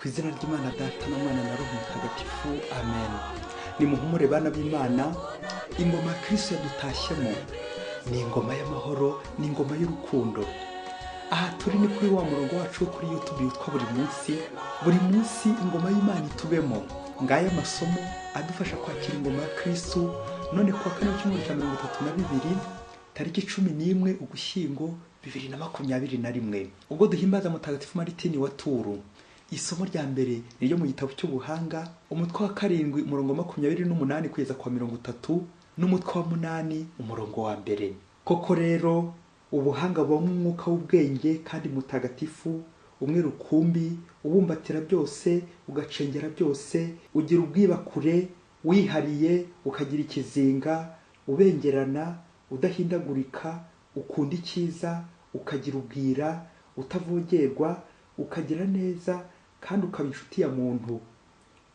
Ku izina ry'Imana Data na Mwana na Roho Mutagatifu, amen. Nimuhumure bana b'Imana, ingoma ya Kristo yadutashyemo ni ingoma y'amahoro, ni ingoma y'urukundo. Aha turi ni kuri wa murongo wacu wo kuri YouTube witwa Buri Munsi. Buri munsi ingoma y'Imana itubemo. Ngaya amasomo adufasha kwakira ingoma ya Kristo. None kuwa kane w'icyumweru cya 32, tariki 11 Ugushyingo 2021, ubwo duhimbaza Mutagatifu Maritini wa Turu. Isomo rya mbere ni ryo mu gitabo cy'Ubuhanga, umutwe wa 7 umurongo 28 kugeza kwa 30, n'umutwe wa 8 umurongo wa 1. Koko rero ubuhanga bubamo umwuka w'ubwenge kandi mutagatifu, umwe rukumbi, ubumbatira byose, ugacengera byose, ugira ubwibakure, wihariye, ukagira ikizinga, ubengerana, udahindagurika, ukunda icyiza, ukagira ubwira, utavogerwa, ukagira neza, kandi ukaba inshuti ya muntu,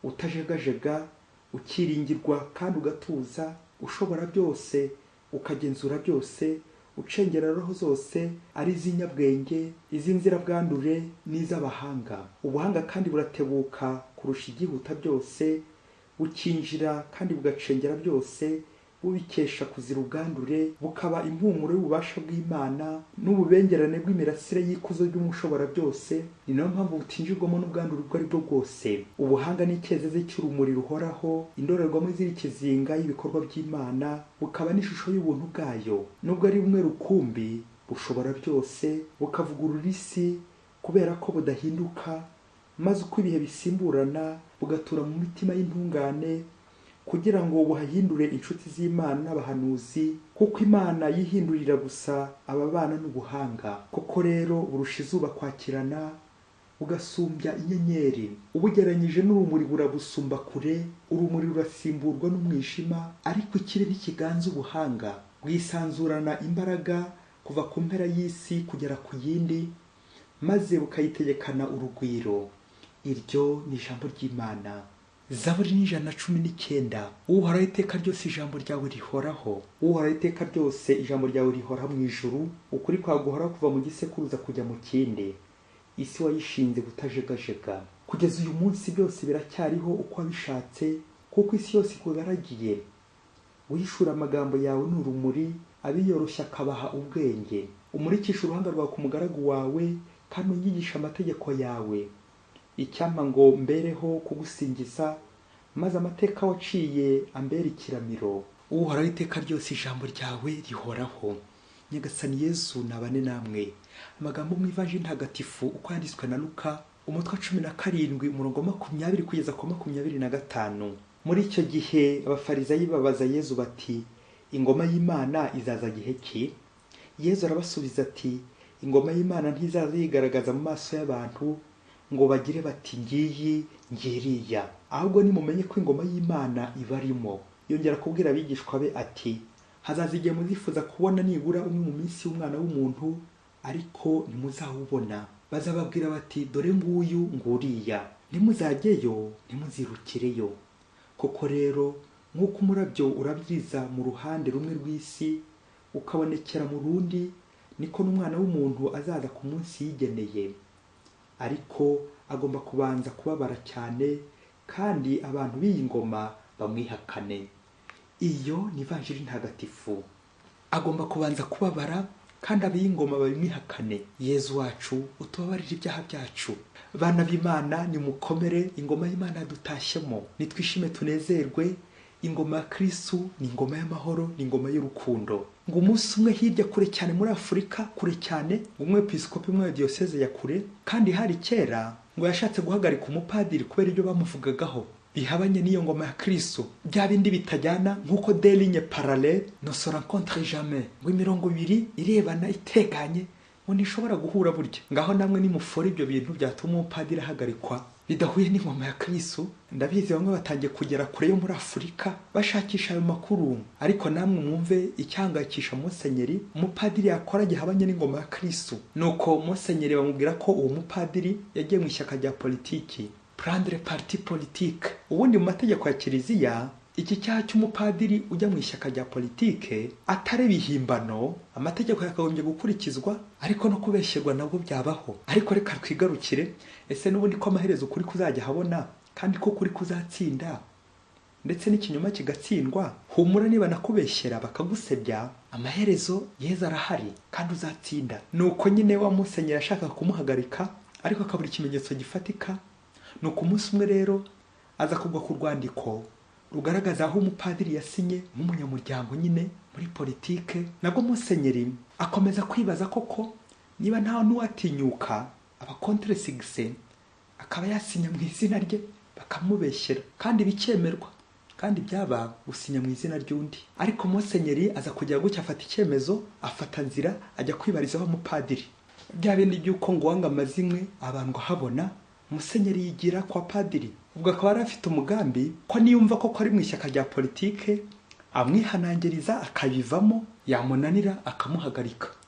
utajegajega, ukiringirwa kandi ugatuza, ushobora byose, ukagenzura byose, ucengera roho zose, ari iz'inyabwenge, iz'inzirabwandure n'iz'abahanga. Ubuhanga kandi buratebuka kurusha igihuta byose, bukinjira kandi bugacengera byose, bubikesha kuzira ubwandure, bukaba impumuro y'ububasha bw'Imana n'ububengerane bw'imirasire y'ikuzo ry'Umushobora byose. Ni nayo mpamvu butinjirwamo n'ubwandure ubwo ari bwo bwose. Ubuhanga ni icyezeze cy'urumuri ruhoraho, indorerwamo izira ikizinga y'ibikorwa by'Imana, bukaba n'ishusho y'ubuntu bwayo. Nubwo ari bumwe rukumbi, bushobora byose, bukavugurura isi kubera ko budahinduka, maze uko ibihe bisimburana bugatura mu mitima y'intungane, kugira ngo buhahindure inshuti z'Imana n'abahanuzi, kuko Imana yihindurira gusa ababana n'ubuhanga. Koko rero burusha izuba kwakirana, bugasumbya inyenyeri. Ubugereranyije n'urumuri burabusumba kure, urumuri rurasimburwa n'umwijima, ariko ikibi ntikiganza ubuhanga. Bwisanzurana imbaraga kuva ku mpera y'isi kugera ku yindi, maze bukayitegekana urugwiro. Iryo ni ijambo ry'Imana. Zaburi ni 119. Uhoraho iteka ryose ijambo ryawe rihoraho. Uhoraho iteka ryose ijambo ryawe rihora mu ijuru, ukuri kwawe guhoraho kuva mu gisekuruza kujya mu kindi. Isi wayishinze kutajegajega. Kugeza uyu munsi byose biracyariho uko wabishatse, kuko isi yose ikugaragiye. Wihishura amagambo yawe ni urumuri, abiyoroshya akabaha ubwenge. Umurikisha uruhanga rwawe ku mugaragu wawe, kandi unyigisha amategeko yawe. Icyampa ngo mbereho kugusingiza, maze amateka waciye ambere ikiramiro. Uhoraho iteka ryose ijambo ryawe rihoraho. Nyagasani Yezu nabane namwe. Amagambo mu Ivanjiri Ntagatifu uko yanditswe na Luka, umutwe 17 umurongo 20 kugeza ku 25. Muri icyo gihe abafarizayi babaza Yezu bati, ingoma y'Imana izaza gihe ki? Yezu arabasubiza ati, ingoma y'Imana ntizaza yigaragaza mu maso y'abantu ngo bagire bati ngiyi ngiriya, ahubwo nimumenye ko ingoma y'Imana ibarimo. Yongera kubwira abigishwa be ati, hazaza igihe muzifuza kubona nibura umwe mu minsi y'umwana w'umuntu, ariko ntimuzawubona. Bazababwira bati, dore nguyu nguriya, ntimuzajyeyo, ntimuzirukireyo. Koko rero nk'uko umurabyo urabyiza mu ruhande rumwe rw'isi ukabonekera mu rundi, niko n'umwana w'umuntu azaza ku munsi yigeneye. Ariko agomba kubanza kubabara cyane, kandi abantu b'iyi ngoma bamwihakane. Iyo ni Ivanjiri Ntagatifu. Agomba kubanza kubabara kandi ab'iyi ngoma babimwihakane. Yezu wacu utubabarire ibyaha byacu. Bana b'Imana nimukomere, ingoma y'Imana yadutashyemo. Nitwishime tunezerwe, ingoma ya Kristo ni ingoma y'amahoro, ni ingoma y'urukundo. Ngo umunsi umwe hirya kure cyane muri Afurika, kure cyane, umwepiskopi umwe wa diyoseze ya kure, kandi hari kera, ngo yashatse guhagarika umupadiri kubera ibyo bamuvugagaho bihabanye n'iyo ngoma ya Kristo, bya bindi bitajyana, nk'uko deux lignes parallèles ne se rencontrent jamais, ngo imirongo ibiri irebana iteganye ngo ntishobora guhura burya. Ngaho namwe nimufora ibyo bintu byatuma umupadiri ahagarikwa bidahuye n'ingoma ya Kristo. Ndabizi bamwe batangiye kugera kure yo muri Afurika bashakisha ayo makuru, ariko namwe mwumve icyangayikisha musenyeri umupadiri yakora gihabanye n'ingoma ya Kristo. Nuko musenyeri bamubwira ko uwo mupadiri yagiye mu ishyaka rya politiki, prendre parti politique. Ubundi mu mategeko ya Kiliziya Iki cyaha cy'umupadiri ujya mu ishyaka rya politike atari ibihimbano, amategeko yakagombye gukurikizwa, ariko no kubeshyerwa nabwo byabaho. Ariko reka twigarukire, ese n'ubundi ko amaherezo ukuri kuzajya habona kandi ko kuri kuzatsinda ndetse n'ikinyoma kigatsindwa? Humura, niba nakubeshyera bakagusebya, amaherezo Yezu arahari kandi uzatsinda. Nuko nyine wa musenyeri ashaka kumuhagarika, ariko akabura ikimenyetso gifatika. Nuko umunsi umwe rero aza kugwa ku rwandiko rugaragaza aho umupadiri yasinye nk'umunyamuryango nyine muri politike. Nabwo musenyeri akomeza kwibaza koko niba nta n'uwatinyuka abakontresigise akaba yasinya mu izina rye bakamubeshyera kandi bikemerwa, kandi byaba gusinya mu izina ry'undi. Ariko musenyeri aza kujya gutya afata icyemezo, afata nzira ajya kwibarizaho umupadiri. Bya bindi by'uko ngo wanga amazimwe abandwa habona, musenyeri yigira kwa padiri. Ubwo akaba yari afite umugambi ko niyumva koko ari mu ishyaka rya politike amwihanangiriza akabivamo, yamunanira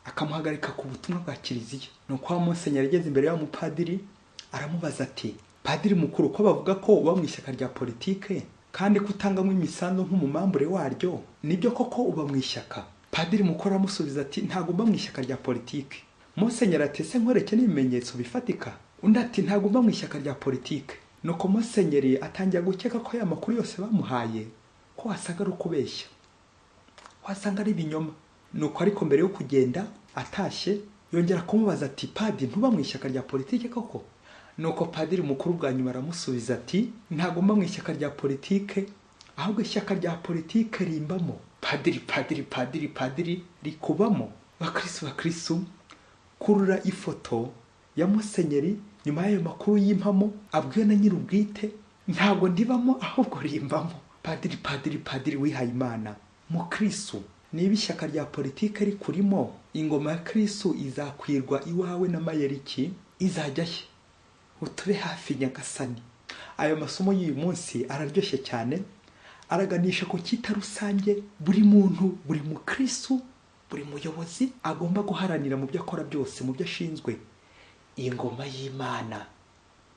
akamuhagarika ku butumwa bwa kiliziya. Nuko wa musenyeri ageze imbere y'uwo mupadiri aramubaza ati: "Padiri mukuru, ko bavuga ko uba mu ishyaka rya politike kandi ko utangamo imisanzu nk'umumambure waryo, nibyo koko uba mu ishyaka?" Padiri mukuru aramusubiza ati: "Ntabwo mba mu ishyaka rya politike." Musenyeri ati: "Ese nkwereke n'ibimenyetso bifatika?" Undi ati: "Ntabwo mba mu ishyaka rya politike." Nuko musenyeri atangira gukeka ko ya makuru yose bamuhaye ko wasaga ari ukubeshya, wasanga ari ibinyoma. Nuko ariko mbere yo kugenda atashye yongera kumubaza ati: "Padiri, ntuba mu ishyaka rya politike koko?" Nuko padiri mukuru bwa nyuma aramusubiza ati: "Ntabwo mba mu ishyaka rya politike, ahubwo ishyaka rya politike rimbamo." Padiri, padiri, padiri, padiri, rikubamo. Bakristu, bakristu, kurura ifoto ya musenyeri nyuma y'ayo makuru y'impamo abwiwe na nyir'ubwite: ntabwo ndibamo ahubwo rimbamo. Padiri, padiri, padiri wihaye Imana, mukristu, niba ishyaka rya politike rikurimo, ingoma ya Kristu izakwirwa iwawe na mayeriki izajya he? Utube hafi Nyagasani. Ayo masomo y'uyu munsi araryoshye cyane, araganisha ku cyita rusange buri muntu, buri mukristu, buri muyobozi agomba guharanira mu byo akora byose, mu byo ashinzwe: ingoma y'Imana,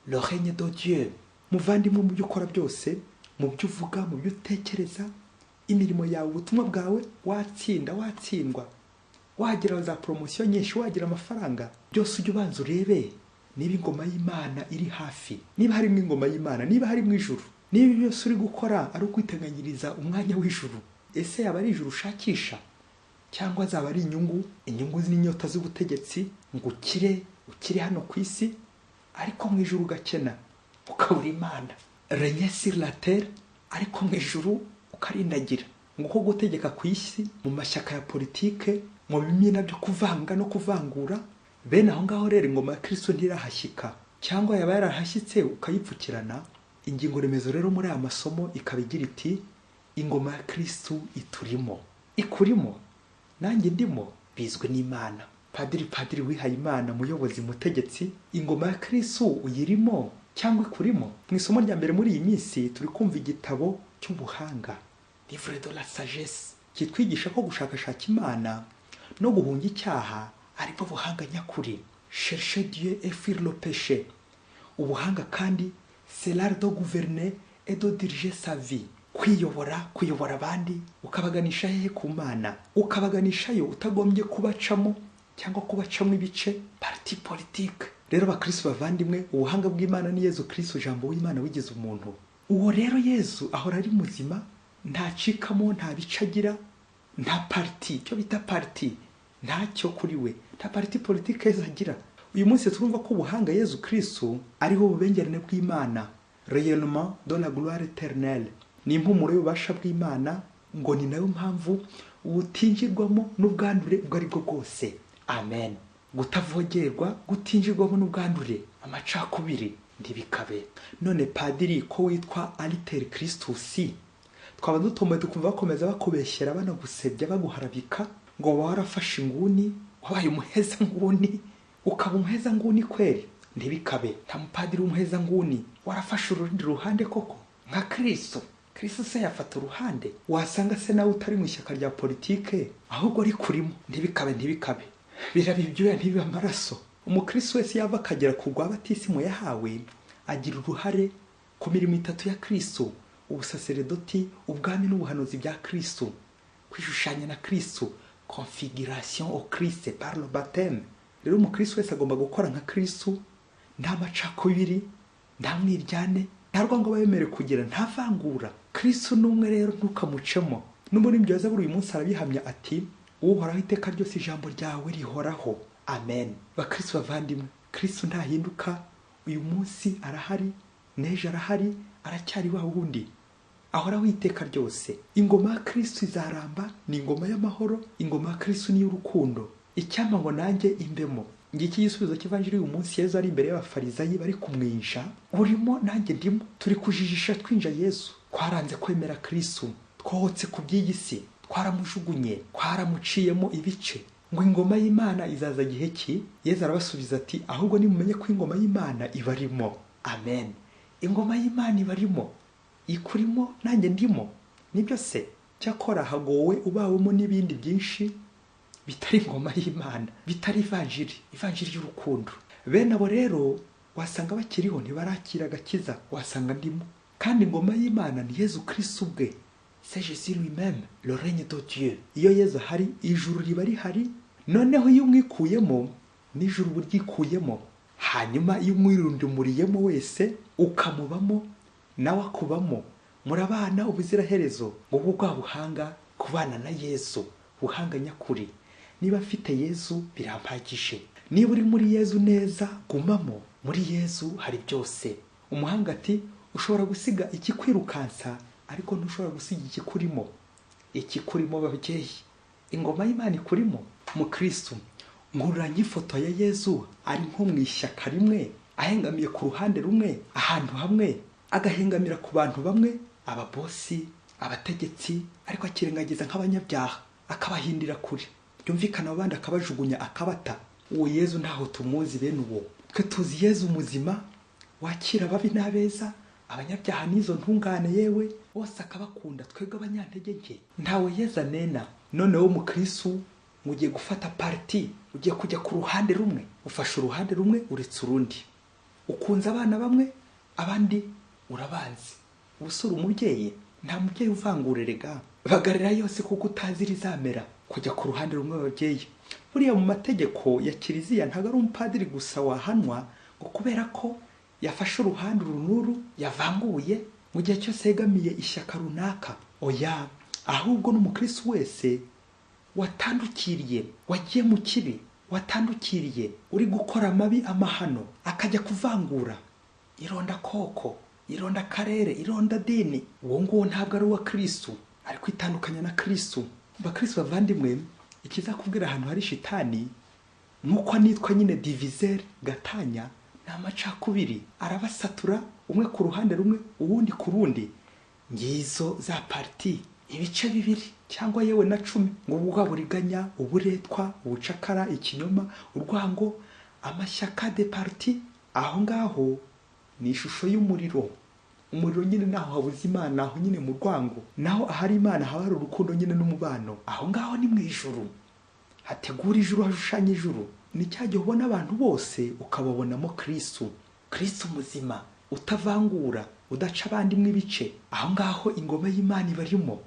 le règne de Dieu. Muvandimwe, mu byo ukora byose, mu byo uvuga, mu byo utekereza, imirimo yawe, ubutumwa bwawe, watsinda, watsindwa, wagira za poromosiyo nyinshi, wagira amafaranga, byose ujye ubanza urebe niba ingoma y'Imana iri hafi, niba harimo ingoma y'Imana, niba harimo ijuru, niba byose uri gukora ari ukwiteganyiriza umwanya w'ijuru. Ese yaba ari ijuru ushakisha, cyangwa zaba ari inyungu, inyungu n'inyota z'ubutegetsi, ngo ukire, ukire hano ku isi, ariko mu ijuru ugakena, ukabura Imana? Régner sur la terre, ariko mu ijuru ukarindagira. Ngo uko gutegeka ku isi mu mashyaka ya politike, mu bimina byo kuvanga no kuvangura, bene aho ngaho rero ingoma ya Kristo ntirahashyika, cyangwa yaba yarahashyitse ukayipfukirana. Ingingo remezo rero muri aya masomo ikaba igira iti: ingoma ya Kristo iturimo, ikurimo, nanjye ndimo, bizwi n'Imana. Padiri, padiri wihaye Imana, muyobozi, mutegetsi, ingoma ya Kristo uyirimo cyangwa ikurimo? Mu isomo rya mbere muri iyi minsi turi kumva igitabo cy'ubuhanga, Livre de la sagesse, kitwigisha ko gushakashaka Imana no guhunga icyaha aribwo buhanga nyakuri. Chercher Dieu et fuir le péché. Ubuhanga kandi c'est l'art de gouverner et de diriger sa vie. Kwiyobora, kuyobora abandi, ukabaganisha hehe? Ku Mana. Ukabaganishayo utagombye kubacamo cyangwa kubacamo ibice, parti politique. Rero bakristo bavandimwe, ubuhanga bw'Imana ni Yezu Kristo, jambo w'Imana wigize umuntu. Uwo rero Yezu ahora ari muzima, ntacikamo, nta bice agira, nta parti, icyo bita parti ntacyo kuri we, nta parti politique Yezu agira. Uyu munsi turumva ko ubuhanga Yezu Kristo ariho bubengerane bw'Imana, rayonnement de la gloire éternelle, ni impumuro y'ububasha bw'Imana, ngo ni nayo mpamvu butinjirwamo n'ubwandure ubwo ari bwo bwose. Amen. Gutavogerwa, gutinjirwamo n'ubwandure, amacakubiri ntibikabe. None padiri, ko witwa Alter Christus, twaba dutomboye tukumva bakomeza bakubeshyera, banagusebya, baguharabika ngo waba warafashe inguni, wabaye umuheza nguni, ukaba umuheza nguni kweri? Ntibikabe. Nta mupadiri w'umuheza nguni. Warafashe urundi ruhande koko nka Kristo? Kristo se yafata uruhande? Wasanga se nawe utari mu ishyaka rya politike ahubwo rikurimo? Ntibikabe, ntibikabe. Biraba ibyuya ntibibe amaraso. Umukristo wese yava akagera ku rwa batisimu yahawe agira uruhare ku mirimo itatu ya Kristo: Ubusaseredoti, ubwami n'ubuhanuzi bya Kristo, kwishushanya na Kristo, configuration au Christ par le baptême. Rero umukristo wese agomba gukora nka Kristo, nta macakubiri, nta mwiryane, nta rwango aba yemerewe kugira, nta vangura. Kristo ni umwe, rero ntukamucemo. N'umuririmbyi wa Zaburi uyu munsi arabihamya ati: "Uhoraho, iteka ryose ijambo ryawe rihoraho." Amen. Bakristo bavandimwe, Kristo ntahinduka, uyu munsi arahari, n'ejo arahari, aracyari wa wundi, ahoraho iteka ryose. Ingoma ya Kristo izaramba, ni ingoma y'amahoro, ingoma ya Kristo ni iy'urukundo. Icyampa ngo nanjye imbemo. Ngiki igisubizo cy'ivanjiri uyu munsi. Yezu ari imbere y'abafarizayi bari kumwinsha, urimo nanjye ndimo, turi kujijisha twinja Yezu. Twaranze kwemera Kristo, twohotse ku by'iyi si, twaramujugunye, twaramuciyemo ibice. Ngo ingoma y'Imana izaza gihe ki? Yezu arabasubiza ati: "Ahubwo nimumenye ko ingoma y'Imana ibarimo." Amen. Ingoma y'Imana ibarimo, ikurimo, nanjye ndimo. Nibyo se? Cyakora hagowe ubawemo n'ibindi byinshi bitari ingoma y'Imana, bitari ivanjiri, ivanjiri y'urukundo. Bene abo rero wasanga bakiriho ntibarakira agakiza, wasanga ndimo. Kandi ingoma y'Imana ni Yezu Kristo ubwe, c'est Jésus lui-même, le règne de Dieu. Iyo Yezu ahari, ijuru riba rihari. Noneho iyo umwikuyemo, n'ijuru uba uryikuyemo. Hanyuma iyo umwirundumuriyemo wese, ukamubamo, nawe akubamo, murabana ubuziraherezo. Ngo bwa buhanga, kubana na Yezu, buhanga nyakuri. Niba mfite Yezu birampagije. Niba uri muri Yezu neza, gumamo. Muri Yezu hari byose. Umuhanga ati: "Ushobora gusiga ikikwirukansa, ariko ntushobora gusiga ikikurimo." Ikikurimo, babyeyi, ingoma y'Imana ikurimo. Mukristo, nkururanye ifoto ya Yezu ari nko mu ishyaka rimwe, ahengamiye ku ruhande rumwe, ahantu hamwe, agahengamira ku bantu bamwe, ababosi, abategetsi, ariko akirengagiza nk'abanyabyaha, akabahindira kure, byumvikana abandi akabajugunya, akabata. Uwo Yezu ntaho tumuzi bene uwo. Twe tuzi Yezu muzima, wakira ababi n'abeza, abanyabyaha n'izo ntungane, yewe bose akabakunda. Twebwe abanyantege nke ntawe Yezu anena. Noneho umukristo ugiye gufata parti, ugiye kujya ku ruhande rumwe, ufashe uruhande rumwe uretse urundi, ukunze abana bamwe, abandi urabanzi. Ubusura umubyeyi, nta mubyeyi uvangurerega, bagarira yose kuko utazi rizamera. Kujya ku ruhande rumwe, ababyeyi, buriya mu mategeko ya kiliziya ntabwo ari umupadiri gusa wahanwa ngo kubera ko yafashe uruhande uru n'uru, yavanguye mu gihe cyose yegamiye ishyaka runaka. Oya, ahubwo n'umukristo wese watandukiriye, wagiye mu kibi, watandukiriye, uri gukora amabi, amahano, akajya kuvangura, ironda koko, ironda karere, ironda dini, uwo nguwo ntabwo ari uwa Kristo, ari kwitandukanya na Kristo. Bakristo bavandimwe, ikizakubwira ahantu hari shitani, nuko nitwa nyine diviseur, gatanya, ni amacakubiri. Arabasatura, umwe ku ruhande rumwe, uwundi ku rundi. Ngizo za parti, ibice bibiri cyangwa yewe na 10. Ngo ubwa buriganya, uburetwa, ubucakara, ikinyoma, urwango, amashyaka de parti. Aho ngaho ni ishusho y'umuriro. Umuriro nyine naho habuze Imana, aho nyine mu rwango. Naho ahari Imana haba hari urukundo nyine n'umubano. Aho ngaho ni mu ijuru, hategura ijuru, hashushanya ijuru. Ni cya gihe ubona abantu bose ukababonamo Kristo, Kristo muzima, utavangura, udaca abandi mu ibice. Aho ngaho ingoma y'Imana ibarimo,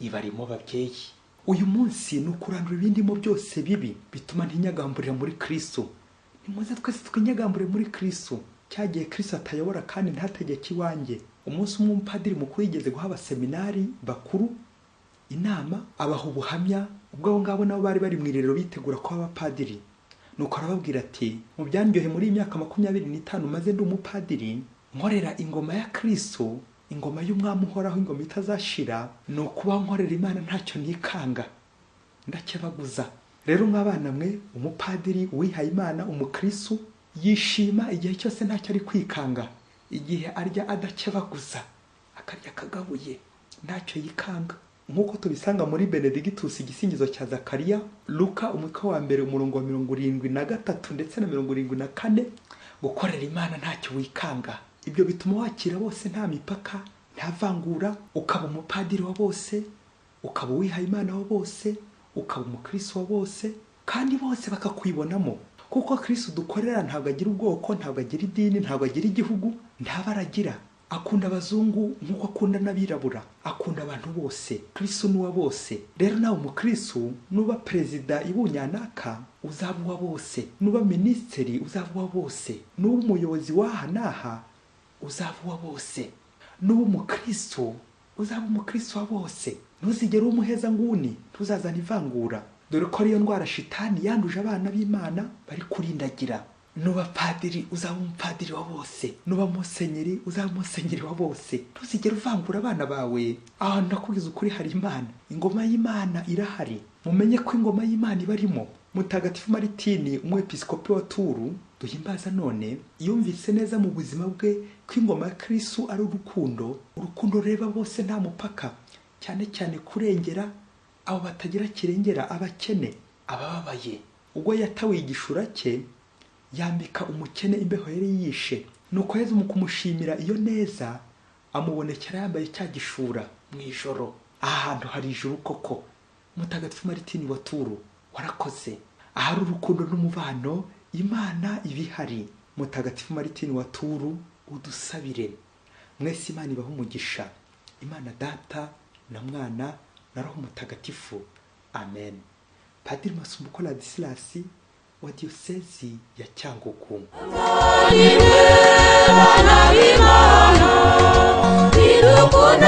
ibarimo babyeyi. Uyu munsi ni ukurandura ibindimo byose bibi bituma ntinyagamburira muri Kristo. Nimuze twese twinyagambure muri Kristo. Cya gihe Kristo atayobora kandi ntategeke iwanjye. Umunsi umwe umupadiri mukuru yigeze guha abaseminari bakuru inama, abaha ubuhamya. Ubwo abo ngabo nabo bari bari mu irerero bitegura kuba abapadiri. Nuko arababwira ati: "Mu byandyohe muri iyi myaka 25 maze ndi umupadiri, nkorera ingoma ya Kristo, ingoma y'umwami uhoraho, ingoma itazashira, ni ukuba nkorera Imana ntacyo nikanga, ndakebaguza." Rero mw'abana mwe, umupadiri uwihaye Imana, umukristo, yishima igihe cyose ntacyo ari kwikanga, igihe arya adakebaguza, akarya akagabuye, ntacyo yikanga. Nk'uko tubisanga muri Benedictus, igisingizo cya Zakariya, Luka umutwe wa 1 umurongo wa 73 ndetse na 74, gukorera Imana ntacyo wikanga. Ibyo bituma wakira bose nta mipaka, nta vangura, ukaba umupadiri wa bose, ukaba uwihaye Imana wa bose, ukaba umukristo wa bose, kandi bose bakakwibonamo. Kuko Kristo dukorera ntabwo agira ubwoko, ntabwo agira idini, ntabwo agira igihugu, ntabaragira. Akunda abazungu nk'uko akunda n'abirabura, akunda abantu bose. Kristo ni uwa bose. Rero nawe umukristo, nuba perezida ibunyanaka uzaba uwa bose, nuba minisitiri uzaba uwa bose, nuba umuyobozi w'aha n'aha uzaba uwa bose, nuba umukristo uzaba umukristo wa bose. Ntuzigere uba umuhezanguni, ntuzazane ivangura, dore ko ariyo ndwara shitani yanduje abana b'Imana bari kurindagira. Nuba padiri uzaba umupadiri wa bose, nuba musenyeri uzaba umusenyeri wa bose. Ntuzigere uvangura abana bawe. Ahantu nakubwiza ukuri hari Imana, ingoma y'Imana irahari. Mumenye ko ingoma y'Imana ibarimo. Mutagatifu Maritini, umwepiskopi wa Turu duhimbaza none, yumvise neza mu buzima bwe ko ingoma ya Kristo ari urukundo, urukundo rureba bose nta mupaka, cyane cyane kurengera abo batagira kirengera, abakene, abababaye. Ubwo yatawe igishura cye, yambika umukene imbeho yari yishe. Nuko Yezu mu kumushimira iyo neza amubonekera yambaye cya gishura mu ijoro. Aha hantu hari ijuru koko. Mutagatifu Maritini wa Turu, warakoze. Ahari urukundo n'umubano, Imana iba ihari. Mutagatifu Maritini wa Turu, udusabire. Mwese Imana ibahe umugisha. Imana Data na Mwana na Roho Mutagatifu. Amen. Padiri Masumbuko Ladislas wa Diyosezi ya Cyangugu. Bana b'Imana, idukunda.